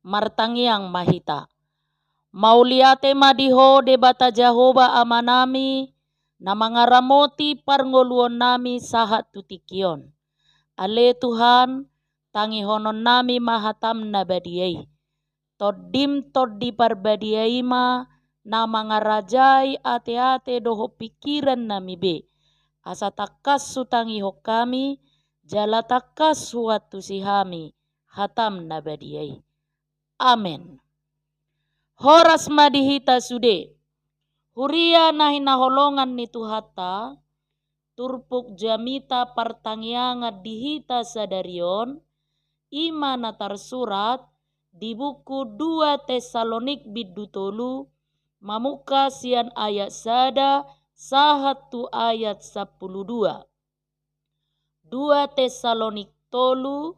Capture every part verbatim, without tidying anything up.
Martangiang ma hita. Mauliate ma di Ho Debata Jahowa Amanami, na mangaramoti parngoluonnami sahat tu tingki on. Ale Tuhan, tangihononnami ma hataM na badia i. TondiM Tondi Parbadia i ma na mangarajai ateate dohot pingkirannami be, asa tangkas hutangihon hami, jala tangkas huantusi hami hataM na badia i. Amen. Horas ma di hita sude. Huria na hinaholongan ni Tuhanta, turpuk jamita partangiangan di hita sadari on, i ma na tarsurat di buku dua Tessalonik bindu tolu, mamungka sian ayat sada sahat tu ayat sampulu dua. Dua Tessalonik tolu,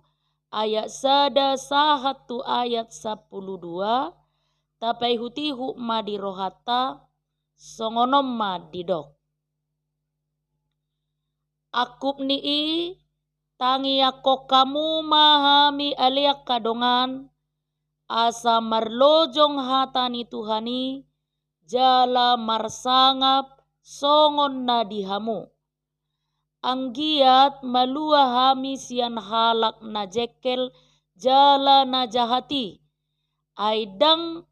ayat sada sahat tu ayat sampulu dua, tapaihutihut ma di rohanta, songon on ma didok. Angkup ni i, tangiangkon hamu ma hami ale angka dongan, asa marlojong hata ni Tuhan i, jala marsangap songon na di hamu. Anggiat malua hami sian halak na jengkel jala na jahat i, ai ndang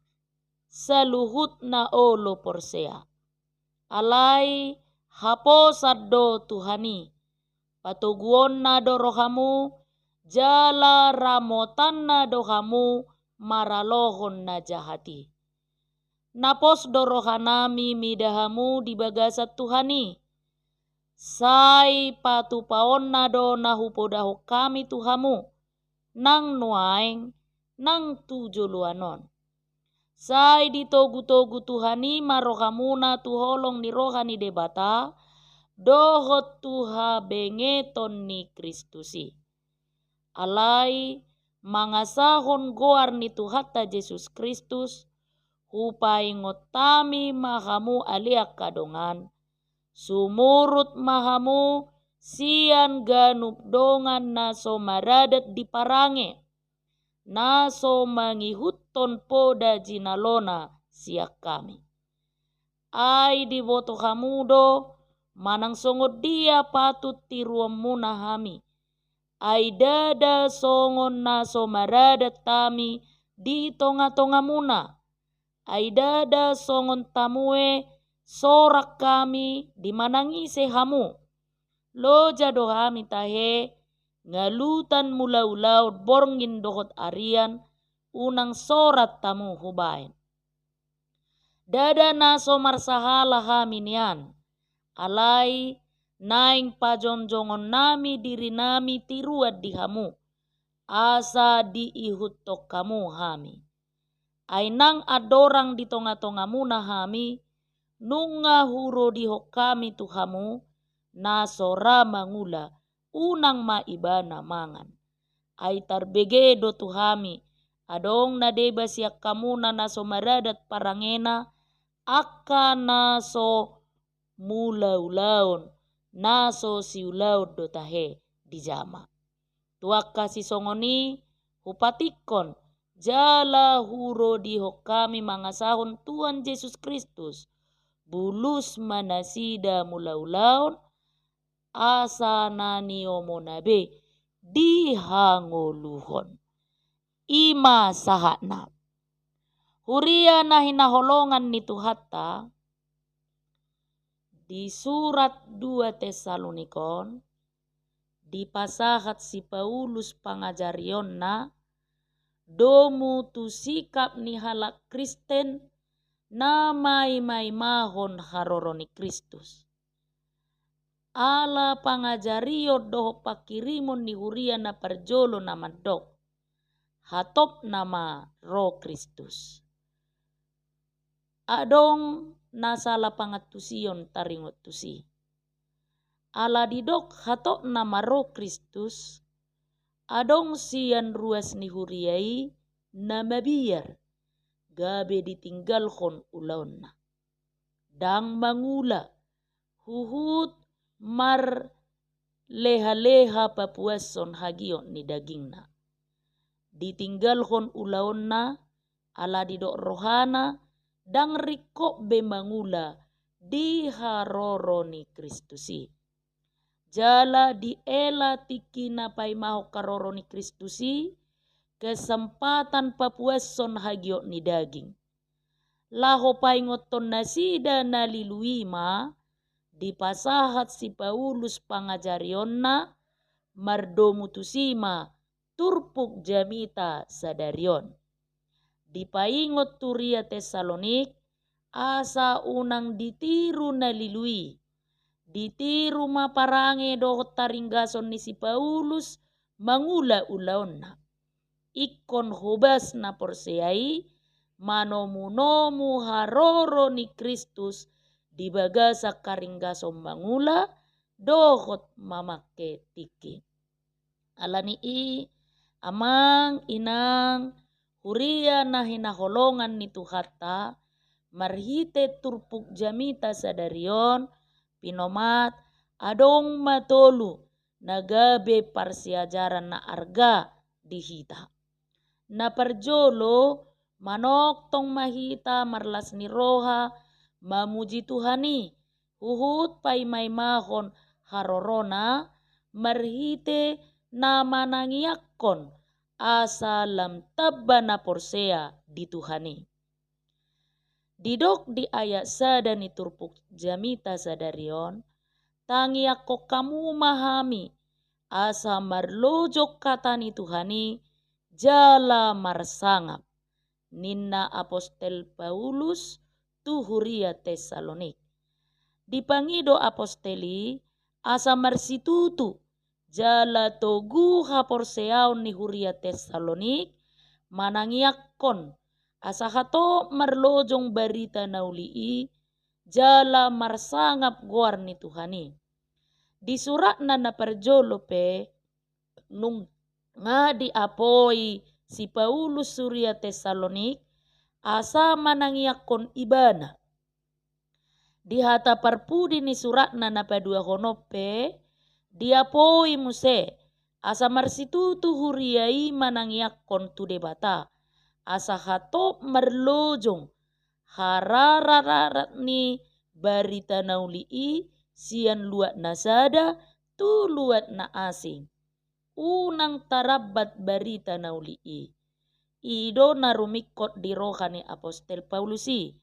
saluhutna olo porsea. Alai haposan do Tuhan i, patoguonna do rohamu, jala ramotanna do hamu maralohon na jahat i. Na pos do rohanami mida hamu di bagasan Tuhan i. Sai patupaonna do na hupodahon hami tu hamu, nang nuaeng, nang tu joloan on. Sai ditogutogu Tuhan i ma rohamuna tu holong ni roha ni Debata, dohot tu habengeton ni Kristus i. Alai mangasahon goar ni Tuhanta Jesus Kristus, hupaingot hami ma hamu ale angka dongan, sumurut ma hamu sian ganup dongan na so maradat di parange, na so mangihuthon poda jinalona sian hami. Ai diboto hamu do manang songon dia patut tiruonmuna hami. Ai ndada songon na so maradat hami di tongatongamuna. Ai ndada songon tamue sorat hami di manang ise hamu. Loja do hami tahe, ngalutan mulaulaon borngin dohot arian, unang sorat hamu hubaen. Ndada na so marsahala hami nian, alai naeng pajongjongonnami dirinami tiruan di hamu, asa diihuthon hamu hami. Ai nang andorang di tongatongamuna hami, nunga hurodihon hami tu hamu, na so ra mangula, unang ma ibana mangan. Ai tarbege do tu hami, adong na deba sian hamuna na so maradat parangena, angka na so mulaulaon, na so siulaon do tahe dijama. Tu angka sisongon i, hupatingkon, jala hurodihon hami mangasahon Tuhan Jesus Kristus, bulus ma nasida mulaulaon, asa na niomona be dihangoluhon. I ma sahatna. Huria na hinaholongan ni Tuhanta, di surat dua Tessalonik on, dipasahat si Paulus pangajarionna, domu tu sikap ni halak Kristen na maimaimahon haroro ni Kristus. Ala pangajarion dohot pangkirimon ni huria na parjolo na mandok, hatop nama ro Kristus. Adong na sala pangantusion taringot tusi. Ala didok hatop nama ro Kristus, adong sian ruas ni huria i na mabiar, gabe ditinggalhon ulaonna. Ndang mangula, huhut marlehaleha papuashon hagiot ni dagingna. ditinggalhon ulaonna, ala didok rohana, ndang ringkot be mangula di haroro ni Kristus i. Jala diela tingki na paimahon haroro ni Kristus i, kesempatan papuashon hagiot ni daging. Laho paingothon nasida na lilu i ma, dipasahat si Paulus pangajarionna, mardomu tusi ma turpuk jamita sadari on. Dipaingot tu huria Tessalonik, asa unang ditiru na lilu i. Ditiru ma parange dohot haringgason ni si Paulus mangula ulaonna. Ingkon hobas na porsea i, manomunomu haroro ni Kristus di bagasan haringgason mangula, dohot mamangke tingki. Ala ni i, amang, inang, huria na hinaholongan ni Tuhanta, marhite turpuk jamita sadari on, pinomat, adong ma tolu, na gabe parsiajaran na arga di hita. Na parjolo, manongtong ma hita marlas ni roha, mamuji Tuhan i, huhut paimaimahon harorona, marhite na manangiangkon, asa lam tamba na porsea di Tuhan i. Didok di ayat sada ni turpuk jamita sadari on, tangiangkon hamu ma hami, asa marlojong hata ni Tuhan i, jala marsangap, ninna apostel Paulus tu huria Tessalonik. Dipangido apostel i, asa marsitutu, jala togu haporseaon ni huria Tessalonik, manangiangkon, asa hatop marlojong barita na uli i, jala marsangap goar ni Tuhan i. Di suratna na parjolo pe, nunga diapoi si Paulus huria Tessalonik, asa manangiangkon ibana. Di hata parpudi ni suratna na paduahon on pe, diapoi muse, asa marsitutu huria i manangiangkon tu Debata, asa hatop marlojong harararat ni barita na uli i sian luat na sada tu luat na asing. Unang tarambat barita na uli i. I do na rumingkot di roha ni apostel Paulus i.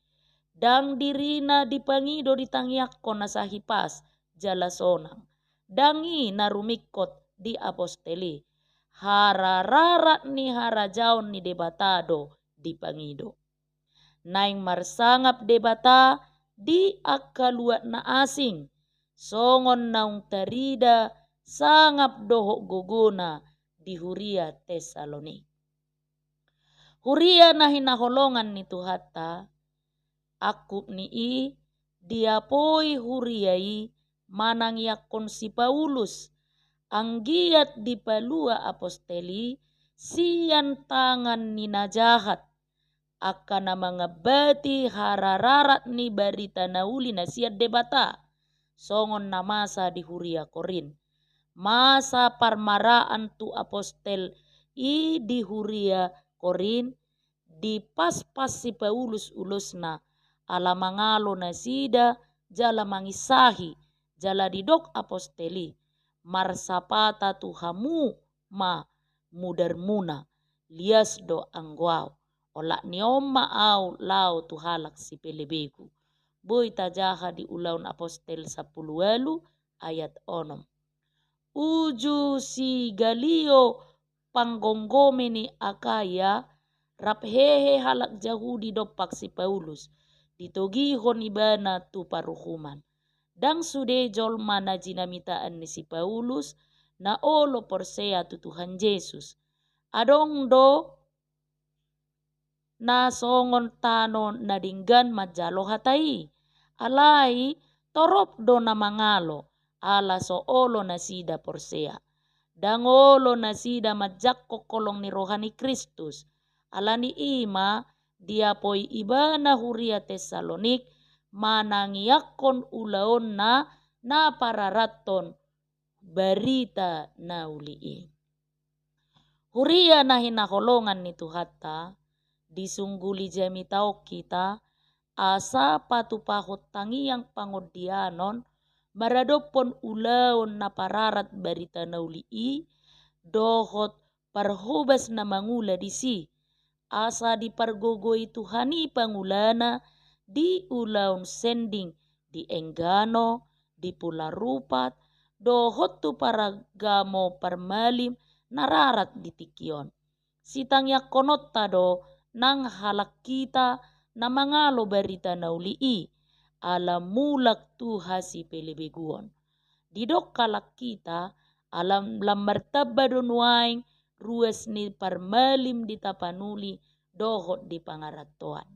Ndang dirina dipangido ditangiangkon asa hipas jala sonang. Ndang i na rumingkot di apostel i. Harararat ni harajaon ni Debata do dipangido. Naeng marsangap Debata di angka luat na asing, songon naung tarida sangap dohot gogona di huria Tessalonik. Huria na hinaholongan ni Tuhanta, angkup ni i diapoi huria i manangiangkon si Paulus, anggiat dipalua apostel i sian tangan ni na jahat, angka na mangambati harararat ni barita na uli na sian Debata, songon na masa di huria Korint. Masa parmaraan tu apostel i di huria Korint, dipaspas si Paulus ulosna, ala mangalo nasida, jala manginsahi, jala didok apostel i, marsapata tu hamu ma mudarmuna, lias do anggo au. Olat ni on ma au laho tu halak sipelebegu. Boi tajaha di Ulaon Apostel sampulu ualu ayat onom. Uju si Galio panggomgomi ni Akaya, rap hehe halak Jahudi dompak si Paulus, ditogihon ibana tu paruhuman. Ndang sude jolma na jinamitaan ni si Paulus, na olo porsea tu Tuhan Jesus. Adong do na songon tano na denggan manjalo hata i. Alai torop do na mangalo, ala so olo nasida porsea. Ndang olo nasida manjangkon holong ni roha ni Kristus. Ala ni i ma diapoi ibana huria Tessalonik manangiangkon ulaonna na pararathon barita na uli i. Huria na hinaholongan ni Tuhanta, disungguli jamita on hita, asa patupahon tangiang pangondianon, maradophon ulaon na pararat barita na uli i, dohot parhobas na mangula disi, asa dipargogoi Tuhan i pangulana di ulaon sending di Enggano, di Pularupat, dohot tu paragamo parmalim na rarat di tingki on. Sitangiangkononta do nang halak hita na mangalo barita na uli i, ala mulak tu hasipelebeguon. Didok halak hita, ala lam martamba do nuaeng ruas ni parmalim di tapanuli dohot di pangarantoan.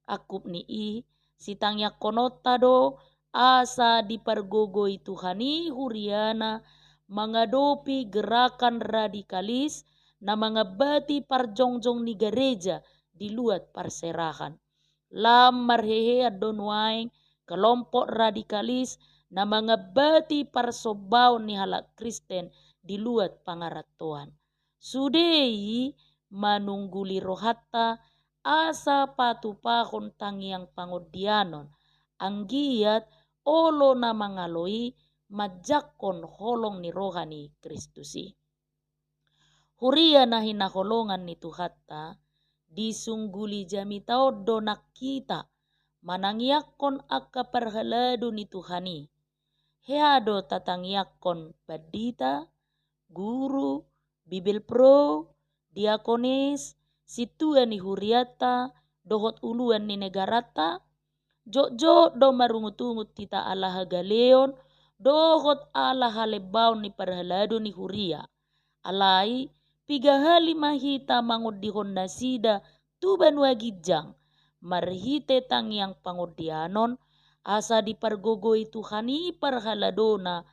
Angkup ni i, sitangiangkononta do asa dipargogoi Tuhan i huriana mangadopi gerakan radikalis na mangambati parjongjong ni gareja di luat parserahan. Lam marhehean do nuaeng kelompok radikalis na mangambati parsombaon ni halak Kristen di luat pangarantoan. Sude i manungguli rohanta asa patupahon tangiang pangondianon, anggiat olo na mangalo i manjangkon holong ni roha ni Kristus i. Huria na hinaholongan ni Tuhanta, disungguli jamita on do nang hita manangiangkon angka parhalado ni Tuhan i. Hea do tatangiangkon pandita, guru, bibelvrouw, diakones, sintua ni hurianta, dohot uluan ni negaranta? Jotjot do marungutungut hita ala hagaleon dohot ala halembaon ni parhalado ni huria. Alai, piga hali ma hita mangondihon nasida tu banua ginjang, marhite tangiang pangondianon, asa dipargogoi Tuhan i parhaladona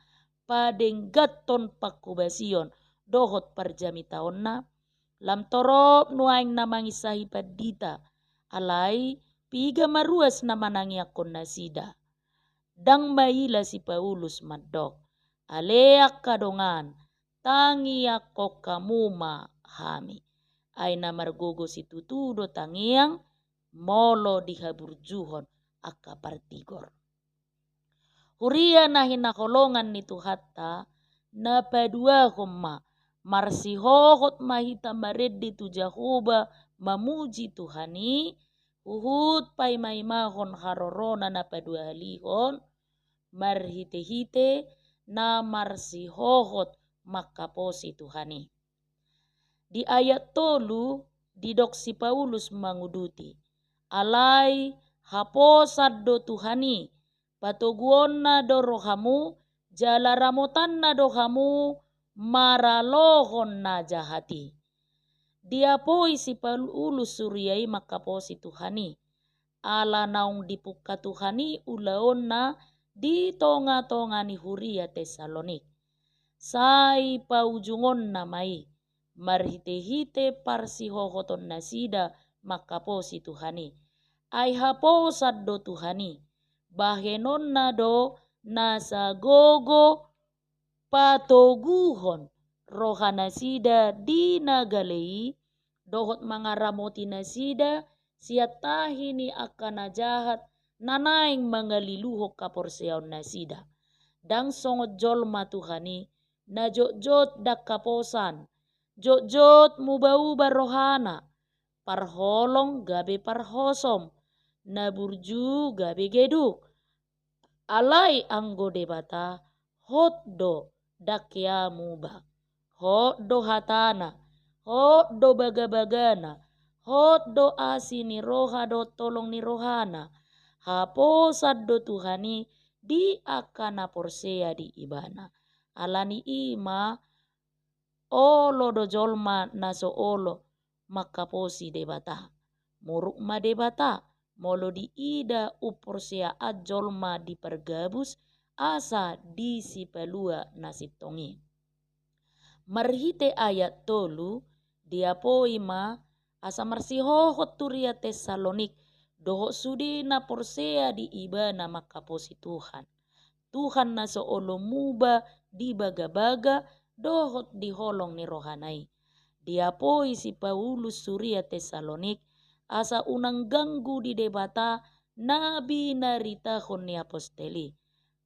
padengganhon panghobasion dohot parjamitaonna? Lam torop nuaeng na manginsahi pandita, alai piga ma ruas na manangiangkon nasida? Ndang maila si Paulus mandok, ale angka dongan, tangiangkon hamu ma hami. Ai na margogo situtu do tangiang, molo dihaburjuhon angka partigor. Huria na hinaholongan ni Tuhanta, na paduahon ma, marsihohot ma hita marende tu Jahowa mamuji Tuhan i, huhut paimaimahon harorona na paduahalihon, marhitehite na marsihohot mangkaposi Tuhan i. Di ayat tolu didok si Paulus manguduti, alai haposan do Tuhan i, patoguonna do rohamu, jala ramotanna do hamu maralohon na jahat i. Diapoi si Paulus huria i mangkaposi Tuhan i, ala naung dipungka Tuhan i ulaonna di tongatonga ni huria Tessalonik. Sai paujungonna ma i, marhitehite parsihohoton nasida mangkaposi Tuhan i. Ai haposan do Tuhan i, bahenonna do nasa gogo patoguhon rohanasida di na gale i, dohot mangaramoti nasida sian tahi ni angka na jahat na naeng mangaliluhon haporseaonnasida. Ndang songon jolma Tuhan i, na jotjot ndang haposan, jotjot mubauba rohana, parholong gabe parhosom, na burju gabe geduk. Alai anggo Debata, hot do ndang hea muba. Hot do hatana, hot do bagabagana, hot do asi ni roha dohot holong ni rohana. Haposan do Tuhan i di angka na porsea di Ibana. Ala ni i ma, olo do jolma na so olo mangkaposi Debata. Muruk ma Debata, molo diida umporseaan jolma di pargabus asa disipalua na sintong i. Marhite ayat tolu, diapoi ma asa marsihohot huria Tessalonik dohot sude na porsea di Ibana mangkaposi Tuhan. Tuhan na so olo muba di bagabaga dohot di holong ni rohana i. Diapoi si Paulus huria Tessalonik, asa unang ganggu di Debata na binaritahon ni apostel i.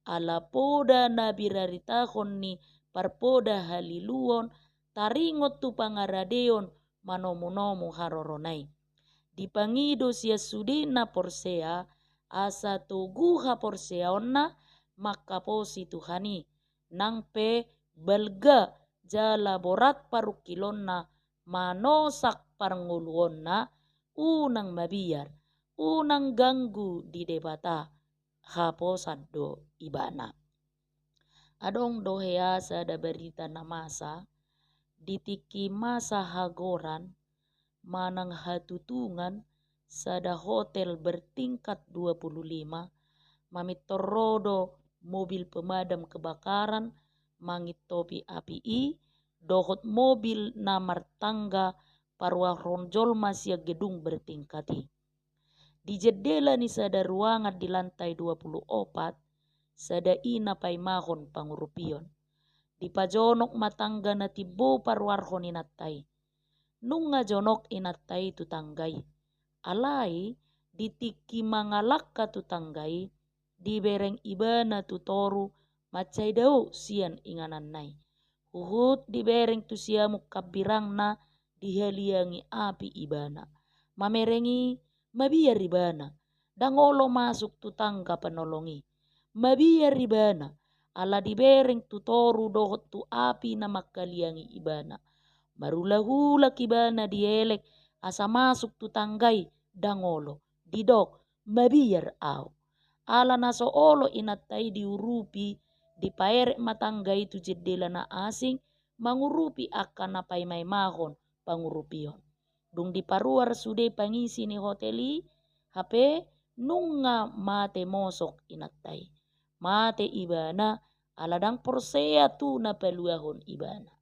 Ala poda na binaritahon ni parpoda haliluon, taringot tu pangaradeon manomunomu harorona i. Dipangido sian sude na porsea, asa togu haporseaonna mangkaposi Tuhan i, nang pe balga jala borat parungkilonna manosak parngoluonna, unang mabiar, unang ganggu di Debata, haposan do ibana. Adong do hea sada barita na masa, di tingki masa hagoran, manang hatutungan, sada hotel bertingkat dua puluh lima, mamintor ro do mobil pemadam kebakaran, mangintopi api i, dohot mobil na martangga paruarhon jolma sian gedung bertingkat i. Di jendela ni sada ruangan di lantai dua puluh opat, sada ina paimahon pangurupion. Dipajonok ma tangga na timbo paruarhon inanta i. Nunga jonok inanta i tu tangga i. Alai, di tingki mangalangka tu tangga i, dibereng ibana tu toru mansai dao sian ingananna i. Huhut dibereng tu siamun hambirangna dihaliangi api ibana. Mamereng i, mabiar ibana. Ndang olo masuk tu tangga panolong i. Mabiar ibana. Ala dibereng tu toru dohot tu api na manghaliangi ibana. Marulahulak ibana dielek asa masuk tu tangga i, ndang olo. Didok, mabiar au. Ala na so olo inanta i diurupi, dipaerek ma tangga i tu jendela na asing, mangurupi angka na paimaimahon pangurupion. Dung diparuar sude pangisi ni hotel i, hape nunga mate mosok inanta i. Mate ibana, ala ndang porsea tu na paluahon ibana.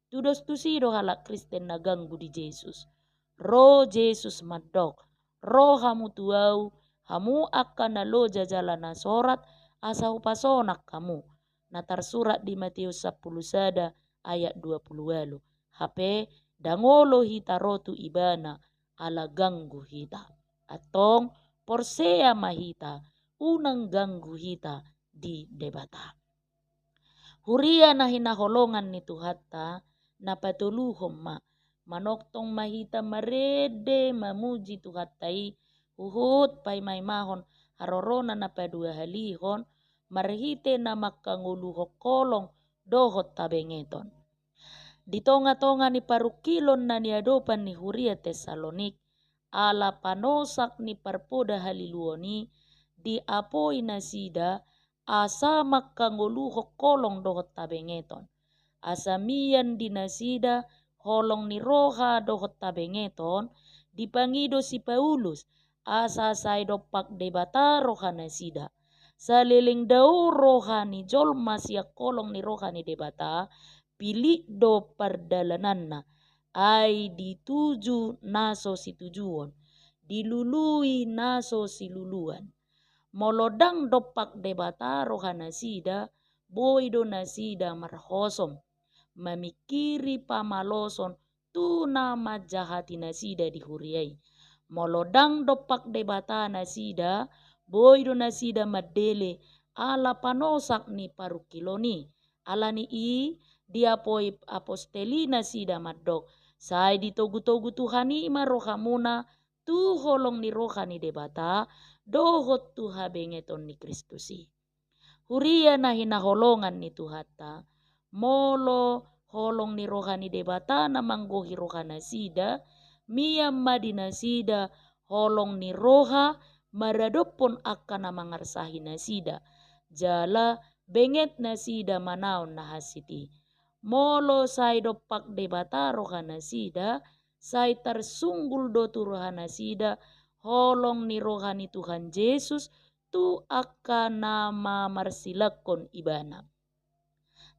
Tudos tusi do halak Kristen na ganggu di Jesus. Ro Jesus mandok, ro hamu tu au, hamu angka na loja jala na sorat, asa hupasonang hamu. Na tarsurat di Matius sampulu sada ayat dua pulu ualu. Hape, ndang olo hita ro tu ibana, ala ganggu hita. Antong, porsea ma hita, unang ganggu hita di Debata. Huria na hinaholongan ni Tuhanta, na patoluhon ma, manongtong ma hita marende mamuji Tuhanta i, huhut paimaimahon harorona na paduahalihon, marhite na mangkangoluhon holong dohot habengeton. Di tongatonga ni parungkilon na niadopan ni huria Tessalonik, ala panosak ni parpoda haliluon i, diapoi nasida, asa mangkangoluhon holong dohot habengeton. Asa mian di nasida holong ni roha dohot habengeton, dipangido si Paulus, asa sai dompak Debata rohanasida. Saleleng dao roha ni jolma sian holong ni roha ni Debata, pilit do pardalananna, ai dituju na so situjuon, dilului na so siluluan. Molo ndang dompak Debata rohanasida, boi do nasida marhosom, mamingkiri pamaloson tu na manjahati nasida di huria i. Molo ndang dompak Debata nasida, boi do nasida mandele ala panosak ni parungkilon i. Ala ni i, diapoi apostel i nasida mandok, sai ditogutogu Tuhan i ma rohamuna tu holong ni roha ni Debata, dohot tu habengeton ni Kristus i. Huria na hinaholongan ni Tuhanta, molo holong ni roha ni Debata na manggohi rohanasida, mian ma di nasida holong ni roha maradophon angka na mangarsahi nasida, jala benget nasida manaon na hansit i. Molo sai dompak Debata rohanasida, sai tarsunggul do tu rohanasida holong ni roha ni Tuhan Jesus tu angka na mamarsilangkon ibana.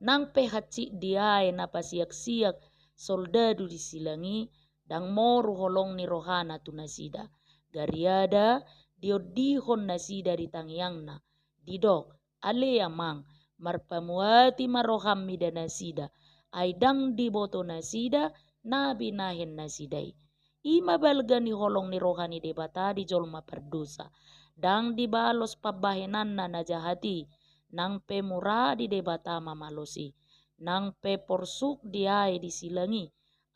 Nang pe hansit diae na pasiaksiak soldadu di silang i, ndang moru holong ni rohana tu nasida. Gariada diondihon nasida di tangiangna, didok, ale Amang, marpamuati ma roham mida nasida, ai ndang diboto nasida na binahen nasida i. I ma balga ni holong ni roha ni Debata di jolma pardosa. Ndang dibalos pambahenanna na jahat i, nang pe mura di Debata mamalos i, nang pe porsuk diae di silang i.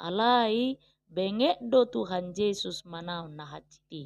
Alai benget do Tuhan Jesus manaon na hansit i.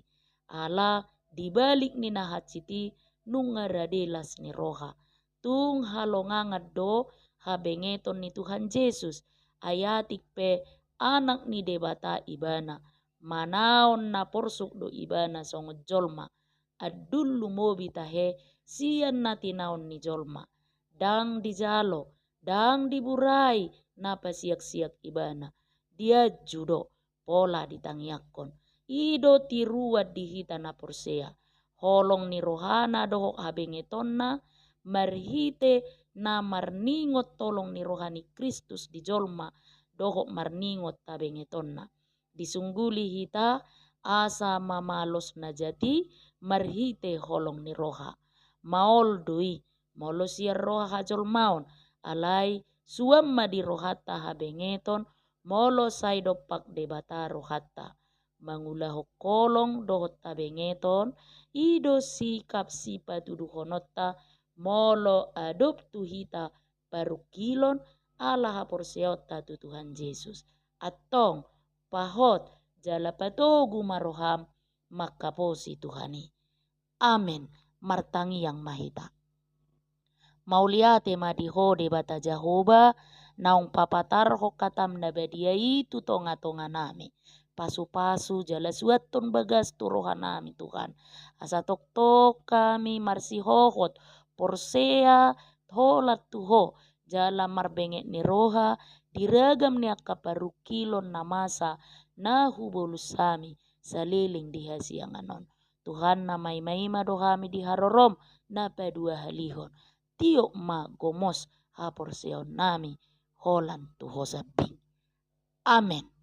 Ala di balik ni na hansit i nunga rade las ni roha. Tung halongangan do habengeton ni Tuhan Jesus, ai atik pe Anak ni Debata ibana, manaon na porsuk do ibana songon jolma. Andul lumobi tahe sian na tinaon ni jolma. Ndang dijalo, ndang diburai na pasiaksiak ibana. Dianju do, pola ditangiangkon. I do tiruan di hita na porsea. Holong ni rohana dohot habengetonna, marhite na marningot holong ni roha ni Kristus di jolma, dohot marningot habengetonna. Disungguli hita asa mamalos na jat i marhite holong ni roha. Maol do i, molo sian roha hajolmaon, alai suan ma di rohanta habengeton, molo sai dompak Debata rohanta. Mangulahon holong dohot habengeton, i do sikap sipatuduhononta, molo adop tu hita parungkilon ala haporseaonta tu Tuhan Jesus. Antong, pahot, jala patogu ma roham mangkaposi Tuhan i. Amen. Martangiang ma hita. Mauliate ma di Ho Debata Jahowa, naung papatarhon hatam na badia i tu tongatonganami. Pasupasu jala suanhon bagas tu rohanami Tuhan. Asa tongtong hami marsihohot, porsea, holan tu Ho, jala marbenget ni roha, di ragam ni angka parungkilon na masa, na hubolus hami, saleleng di hasiangan on. Tuhan na maimaima do hami di harorom, na paduahalihon. Tiop ma gomos haporseaonnami, holan tu Ho sambing. Amen.